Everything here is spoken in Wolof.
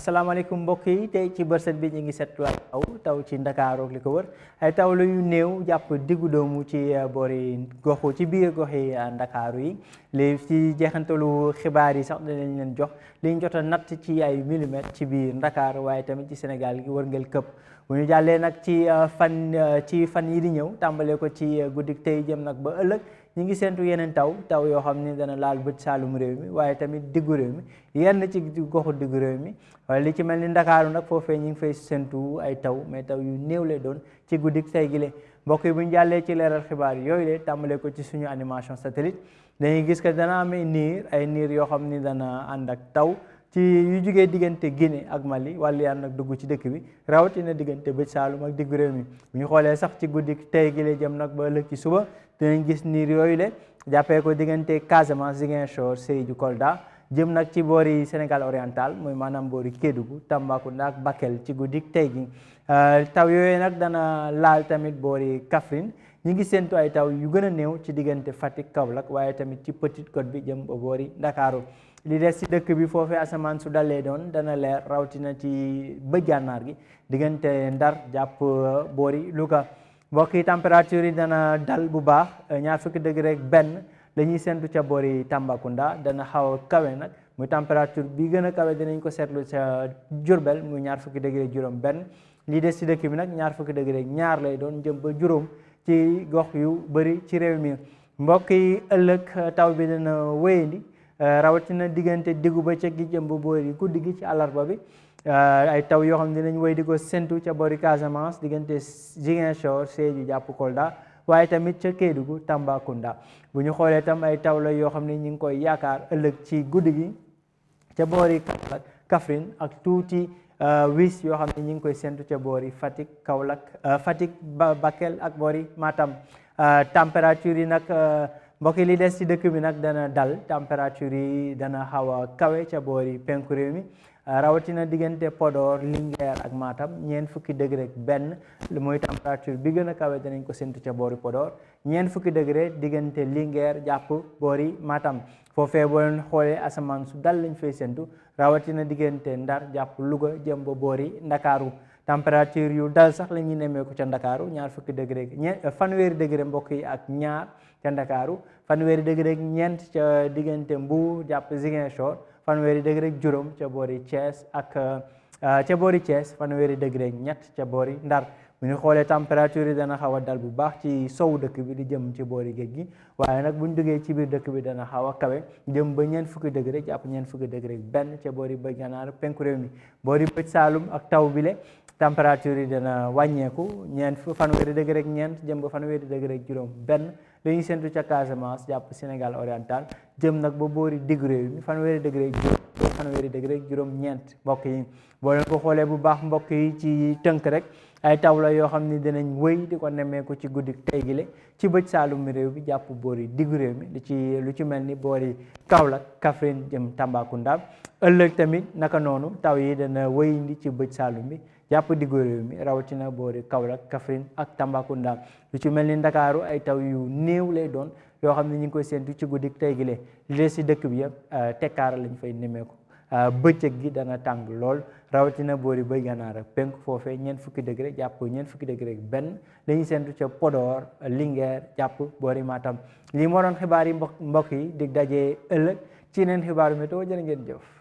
asalaamaaleykum mbokk yi tey ci bërset bi ñu ngi seetlu ay taw ci Ndakaaru ak li ko wër ay taw la yu néew jàpp diggu doomu ci boori goxu ci biir goxi Ndakaaru yi léegi ci jeexantalu xibaar yi sax danañ leen jox li ñu jot a natt ci ay millimètres ci biir Ndakaaru waaye tamit ci Sénégal gi wërngël këpp bu ñu jàllee nag ci fan yi di ñëw tàmbalee ko ci guddik tey jëm nag ba ëllëg ñu ngi séntu yeneen taw yoo xam ni dana laal bët saalum réew mi waaye tamit diggu réew mi yenn ci goxu diggu réew mi waaye li ci mel ni Ndakaaru nag foofee ñu ngi fay séntu ay taw mais taw yu néew lay doon ci guddik tey gi le mbokk yi bu ñu jàllee ci leeral xibaar yooyu le tàmbalee ko ci suñu animation satellite dañuy gis que dana amee ay niir yoo xam ni dana ànd ak taw ci yu jugee diggante Guinée ak Mali wàllu yaan nag dugg ci dëkk bi rawatina diggante bëj saalum ak diggu réew mi bu ñu xoolee sax ci guddik tey gi le jëm nag ba ëllëg ci suba dinañ gis niir yooyu le jàppee ko diggante Casamance Ziguinchor Sédhiou Kolda jëm nag ci boori Sénégal oriental mooy maanaam boori Kédougou Tambacounda ak Bakel ci guddik tey gi taw yooyu nag dana laal tamit boori Kaffrine ñi ngi séntu ay taw yu gën a néew ci diggante Fatick Kaolack waaye tamit ci Petite Côte bi jëm ba boori Ndakaaru li des ci dëkk bi foofee asamaan su dalee doon dana leer rawatina ci bëj gànnaar gi diggante Ndar jàpp boori Louga mbokk yi température yi dana dal bu baax ñaar fukki degré ak benn la ñuy séntu ca boori Tambacounda dana xaw a kawe nag muy température bi gën a kawe dinañ ko seetlu ca Diourbel muy ñaar fukki degré juróom benn li des ci dëkk bi nag ñaar fukki degré ñaar lay doon jëm ba juróom ci gox yu bëri ci réew mi mbokk yi ëllëg taw bi dana wéyandi rawatina diggante diggu bëccëg gi jëm ba boori guddi gi ci àllarba bi ay taw yoo xam ne dinañ wéy di ko séntu ca boori Casamance diggante Ziguinchor Sédhiou jàpp Kolda waaye tamit ca Kédougou Tambacounda bu ñu xoolee tam ay taw la yoo xam ne ñu ngi koy yaakaar ëllëg ci guddi gi ca boori Kaffrine ak tuuti wis yoo xam ne ñu ngi koy séntu ca boori Fatick Kaolack Fatick Bakel ak boori Matam température yi nag mbokk yi li des ci dëkk bi nag dana dal température yi dana xaw a kawe ca boori penku réew mi rawatina diggante Podor Linguère ak Matam ñeent fukki degré ak benn mooy température bi gën a kawe danañ ko séntu ca boori Podor ñeent fukki degré diggante Linguère jàpp boori Matam foofee boo leen xoolee asamaan su dal lañ fay séntu rawatina diggante Ndar jàpp Louga jëm ba boori Ndakaaru température yu dal sax la ñuy nemmeeku ca Ndakaaru ñaar fukki degré fanweeri degré mbokk yi ak ñaar ca Ndakaaru fanweeri degré ak ñeent ca diggante Mbour jàpp Ziguinchor fanweeri degré ak juróom ca boori Thiès ak ca boori Thiès fanweeri degré ak ñett ca boori Ndar bu ñu xoolee température yi dana xaw a dal bu baax ci sowu dëkk bi di jëm ci boori géej gi waaye nag bu ñu duggee ci biir dëkk bi dana xaw a kawe jëm ba ñeent fukki degré jàpp ñeent fukki degré ak benn ca boori bëj gànnaar penku réew mi boori bëj Saalum ak taw bile température yi dana wàññeeku fanweeri degré ak ñeent jëm ba fanweeri degré ak juróom benn dañuy séntu ca Casamance jàpp Sénégal oriental jëm nag ba boori diggu réew mi fanweeri degré ak juróom fanweeri degré ak juróom ñeent mbokk yi boo leen ko xoolee bu baax mbokk yi ci tënk rek ay taw la yoo xam ni dinañ wëy di ko nemmeeku ci guddi tey gile ci bëj saalum mi réew bi jàpp boori diggu réew mi lu ci mel ni boori Kaolack Kaffrine jëm Tambacounda ëllëg tamit naka noonu taw yi dana wëyindi ci bëj saalum bi jàpp diggu réew mi rawatina boori Kaolack Kaffrine ak Tambacounda lu ci mel ni Ndakaaru ay taw yu néew lay doon yoo xam ne ñu ngi koy séentu ci guddi tey gile li des si dëkk bi yëpp tekkaara lañ fay nemmeeku bëccëg gi dana tàng lool rawatina boori bëj gànnaar ak penk foofee ñeent fukki degré jàpp ñeent fukki degré ak benn la ñuy séentu ca Podor Linguère jàpp boori Matam lii moo doon xibaar yi mbokk yi dig dajee ëllëg ci yeneen xibaaru météo jërë ngeen jëf